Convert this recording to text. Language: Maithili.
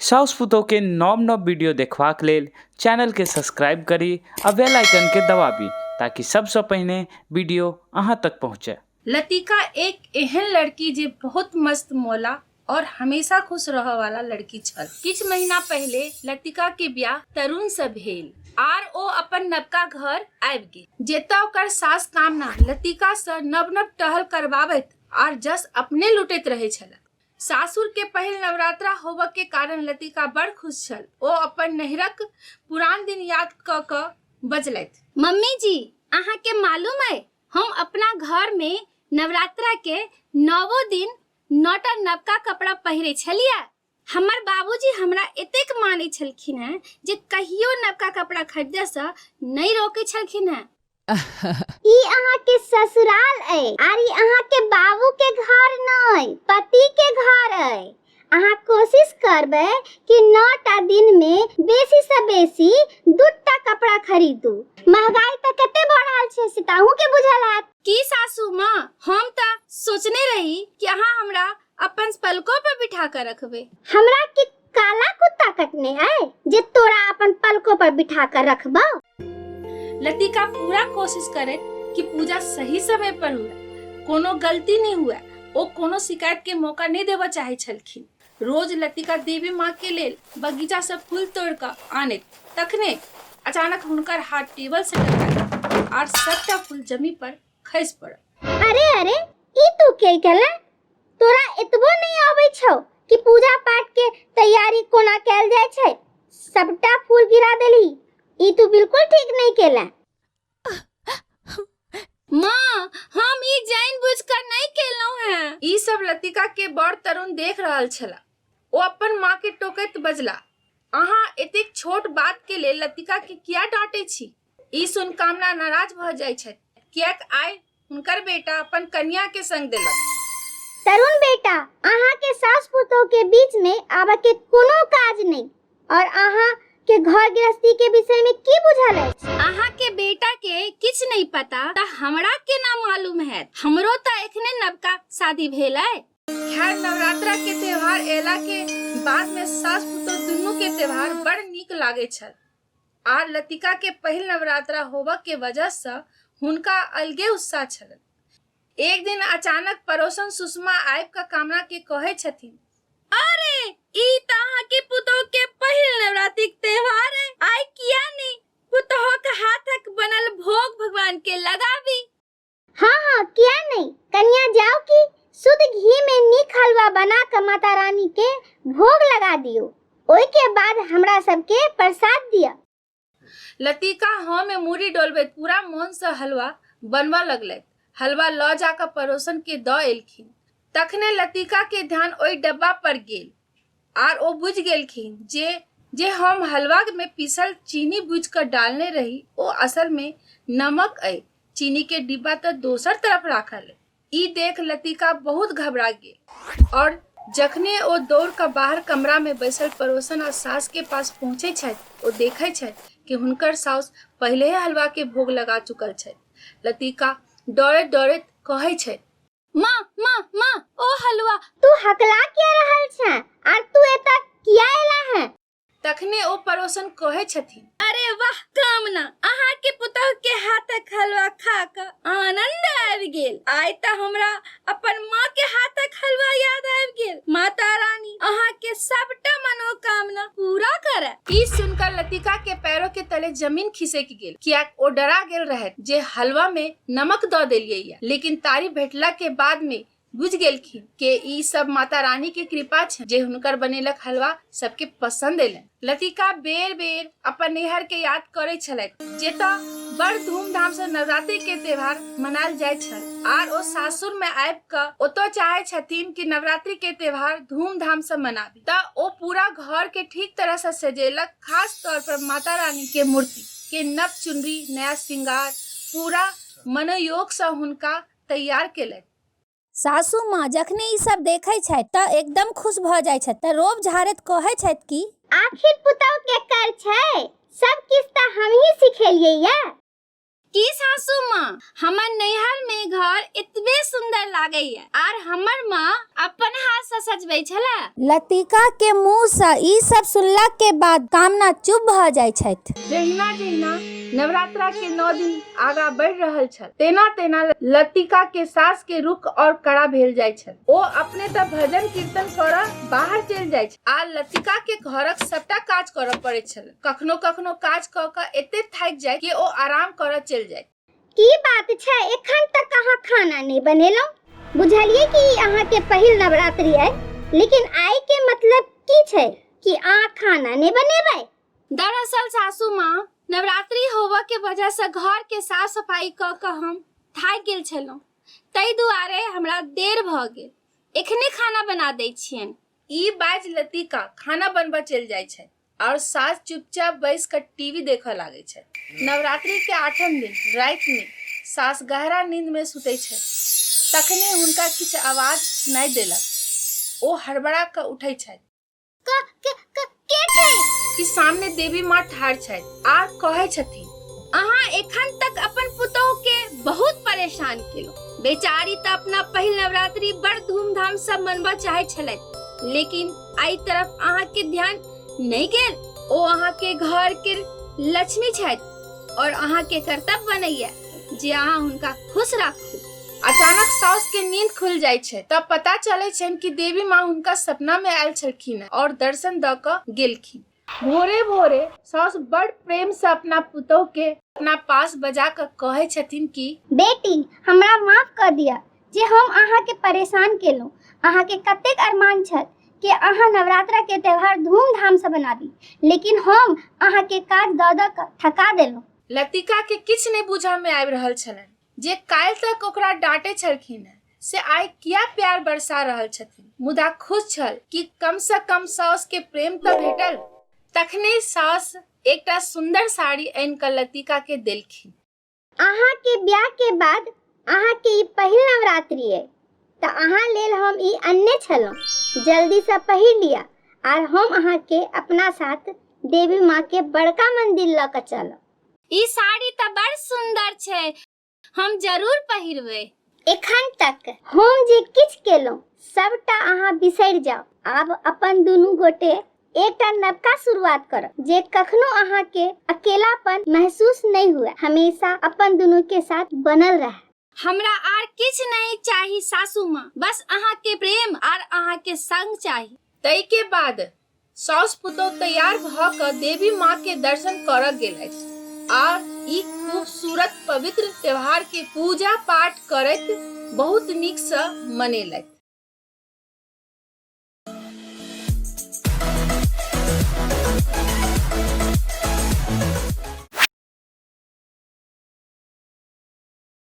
साउस पुतोहु के नव नव वीडियो देखबाक लेल चैनल के सब्सक्राइब करी आ बेल आइकन के दबाबी ताकि सबसँ पहिने वीडियो अहाँ तक पहुँचे। लतिका एक एहन लड़की जे बहुत मस्त मौला और हमेशा खुश रहऽ वाला लड़की छल। किछु महीना पहिले लतिका के ब्याह तरुण से भेल आर ओ अपन नवका घर आबि गेल, जतऽ ओकर सास कामना लतिका से नव नव टहल करबाबैत आर जस अपने लुटैत रहै छल। सासुर के पहिल नवरात्रा होबऽ के कारण लतिका बड़ खुश छल। ओ अपन नैहरक पुरान दिन याद कऽ कऽ बजलथि। मम्मी जी, अहाँ के मालूम अइ, हम अपना घर में नवरात्रा के नवो दिन नौटा नवका कपड़ा पहिरे छलियै। हमर बाबूजी हमरा एतेक मानै छलखिन हेँ जे कहियो नवका कपड़ा खरीदऽसँ नहि रोकै छलखिन हेँ। ई अहाँ के ससुराल अइ आर ई अहाँ के बाबू के घर नहीं, पति के घर अइ। अहाँ कोशिश करबै कि 9टा दिन में बेसी से बेसी 2टा कपड़ा खरीदू। महंगाई तऽ कते भऽ रहल छै से तऽ अहूँ के बुझल हैत। की सासू माँ, हम तऽ सोचने रही कि अहाँ हमरा अपन पलको पर बिठा कर रखबै। हमरा के काला कुत्ता कटने है जे तोरा अपन पलको पर बिठा कर रखबौ। लतिका पूरा कोशिश करे कि पूजा सही समय पर हुए, कोनो गलती नहीं हुए। ओ कोनो शिकायत के मौका नहीं देबऽ चाहे छलखिन। रोज लतिका देवी माँ के लेल बगीचा से फूल तोड़ कऽ आनैत, तखने अचानक हुनकर हाथ टेबल से टकरायल आर सबटा फूल जमी पर खसि पड़ल। अरे अरे, ई तू के केला? तोरा एतबो नहीं आबै छौ कि पूजा पाठ के तैयारी कोना कैल जाय छै? सबटा फूल गिरा देली, ई तू बिल्कुल ठीक नहीं केला। माँ, हम ई जान बुझ कर नहीं केलहुँ हैं। ई सब लतिका के बड़ तरुण देख रहल छला। ओ अपन माँ के टोकैत बजला, अहाँ एतेक छोट बात के लेल लतिका के किया डांटे छी? ई सुन कामना नाराज भऽ जाइ छथि, किएक आइ हुनकर बेटा अपन कन्या के संग देलक। तरुण बेटा, अहाँ के सास पुतोह के बीच में आबऽ के कोनो काज नहीं, और अहाँ के घर गृहस्थी के विषय में की बुझल अछि? अहाँ के बेटा के किछ नहीं पता त हमरा के ना मालूम है। हमरो त एखने नवका शादी भेल है। खैर, नवरात्रा के त्योहार एला के बाद में सास पुतोह दुनू के त्योहार बड़ नीक लागे छल। आर लतिका के पहिल नवरात्रा होबऽ के वजह से हुनका अलगे उत्साह छलन। एक दिन अचानक पड़ोसन सुषमा आबि कऽ कामना के कहै छथिन, अरे ई त अहाँ के पुतोह के पहिल नवरात्रिक त्योहार है, आइ किया नहीं पुतोह के हाथक बनल भोग भगवान के लगाबी। हाँ हाँ, किया नहीं, कन्या जाओ की शुद्ध घी में नीक हलवा बना के माता रानी के भोग लगा दियो, ओई के बाद हमरा सबके प्रसाद दिया। लतिका हाँ में मूड़ी डोलबैत पूरा मोन से हलवा बनबऽ लगलथि। हलवा लऽ जाकऽ पड़ोसन के दऽ एलखिन। तखने लतिका के ध्यान ओहि डब्बा पर गेल आर ओ बुझि गेलखिन जे हम हलवा में पीसल चीनी बुझि कऽ डालने रही ओ असल में नमक अइ, चीनी के डिब्बा तऽ दोसर तरफ राखल अइ। ई देख लतिका बहुत घबरा गेल और जखने ओ दौड़ कऽ बाहर कमरा में बैसल पड़ोसन आ सास के पास पहुंचे छथि, ओ देखै छथि कि हुनकर साउस पहिले ही हलवा के भोग लगा चुकल छथि। लतिका डरैत डरैत कहै छथि, माँ माँ माँ, ओ हलवा। तू हकला किया रहल छे आर तू एतऽ किया एला है? तखने ओ पड़ोसन कहै छथिन, अरे वाह कामना, अहाँ के पुतोह के हाथक हलवा खा कऽ आनंद आबि गेल। आइ तऽ हमरा अपन माँ के हाथक हलवा याद आबि गेल। माता रानी अहाँ के सबटा मनोकामना पूरा करे। ई सुनकर लतिका के पैरों के तले जमीन खिसक गेल, कियाक ओ डरा गेल रहत जे हलवा में नमक दऽ देलियै या। लेकिन तारी भेटला के बाद में बुझ गेलखिन के ई सब माता रानी के कृपा छै जे हुनकर बनेलक हलवा सबके पसंद एलनि। लतिका बेर बेर अपन नैहर के याद करै छलथि, जेतऽ बड़ धूमधाम से नवरात्रि के त्योहार मनायल जाइत छल। आर ओ सासुर में आबि कऽ ओतऽ चाहे छथिन कि नवरात्रि के त्योहार धूमधाम से मनाबी, तऽ ओ पूरा घर के ठीक तरह से सजेलक। खास तौर पर माता रानी के मूर्ति के नव चुनरी, नया श्रृंगार पूरा मनोयोग से हुनका तैयार केलथि। सासू माँ जखने ई सब देखै छथि तऽ एकदम खुश भऽ जाइ छथि, तऽ रोब झाड़ैत कहै छथि कि आखिर पुतहु केकर छै, सब किछु तऽ हमही सिखेलियै या। की सासू माँ, हमर नैहर में घर एतबे सुंदर लागैया आर हमर माँ अपन हाथ से सजबै छला। लतिका के मुँह सँ ई सब सुनला के बाद कामना चुप भऽ जाइ छथि। जहिना जहिना नवरात्रा के 9 दिन आगा बढ़ि रहल छल, तेना तेना लतिका के सास के रुख और कड़ा भेल जाइ छल। ओ अपने तऽ भजन कीर्तन करऽ बाहर चलि जाइ छल आ लतिका के घरक सबटा काज करऽ पड़ैत छल। कखनो कखनो काज कऽ कऽ एते थाकि जाय कि ओ आराम करऽ चलि जाय। की बात छै, एखन तक अहाँ खाना नहि बनेलहुँ? बुझलियै कि ई अहाँके पहिल नवरात्रि अइ, लेकिन आइ के मतलब की छै कि अहाँ खाना नहि बनेबै? दरअसल सासू माँ, नवरात्रि होबऽ के वजह से घर के साफ सफाई कऽ कऽ हम थाकि गेल छलहुँ, ताहि दुआरे हमरा देर भऽ गेल। एखने खाना बना दै छियनि। ई बाजि लतिका खाना बनबऽ चलि जाइ छथि और सास चुपचाप बैस कऽ टीवी देखऽ लागै छथि। नवरात्रि के 8म दिन राति में सास गहरा नींद में सुतै छथि। तखने हुनका किछु आवाज सुनाई देलक। ओ हड़बड़ा कऽ उठै छथि। क के क के छै? कि सामने देवी माँ ठाढ़ छथि आ कहै छथिन, अहाँ एखन तक अपन पुतोह के बहुत परेशान केलहुँ। बेचारी तऽ अपना पहिल नवरात्रि बड़ धूमधाम से मनबऽ चाहै छलथि, लेकिन एहि तरफ अहाँ के ध्यान नहीं गेल। ओ अहाँ के घर के लक्ष्मी छथि और अहाँ के कर्तव्य बनैया जे अहाँ हुनका खुश राखू। अचानक साउस के नींद खुल जाइ छै तब पता चलै छनि कि देवी माँ हुनका सपना में आयल छलखिन और दर्शन दऽ कऽ गेलखिन। भोरे भोरे साउस बड़ प्रेम से अपना पुतोह के अपना पास बजा कऽ कहै छथिन कि बेटी, हमरा माफ कऽ दिअ जे हम अहाँ के परेशान केलहुँ। अहाँ के कतेक अरमान छल कि अहाँ नवरात्रा के त्यौहार धूमधाम से मनाबी, लेकिन हम अहाँ के काज दऽ दऽ कऽ थका देलहुँ। लतिका के किछु नहि बुझऽ में आबि रहल छलनि जे काल्हि तक ओकरा डांटे छलखिन हेँ से आइ किया प्यार बरसा रहल छथिन। मुदा खुश छल कि कम से कम साउस के प्रेम तऽ भेटल। तखने साउस एकटा सुंदर साड़ी आनि कऽ लतिका के देलखिन। अहाँ के ब्याह के बाद अहाँ के ई पहिल नवरात्रि अइ, तऽ अहाँ लेल हम ई अनने छलहुँ। जल्दी सँ पहिर लिअ आर हम अहाँ के अपना साथ देवी माँ के बड़का मंदिर लऽ कऽ चलब। ई साड़ी तऽ बड़ सुंदर छै, हम जरूर पहिरबै। एखन तक हम जे किछु केलहुँ सबटा अहाँ बिसरि जाउ। आब अपन दुनू गोटे एकटा नवका शुरुआत करब जे कखनो अहाँ के अकेलापन महसूस नहीं हुए, हमेशा अपन दुनू के साथ बनल रहे। हमरा आर किछु नहीं चाही सासू माँ, बस अहाँ के प्रेम आर अहाँ के संग चाही। तै के बाद साउस पुतोह तैयार भऽ कऽ देवी माँ के दर्शन करऽ गेलथि आर ई खूबसूरत पवित्र त्योहार के पूजा पाठ करैत बहुत नीक सँ मनेलथि।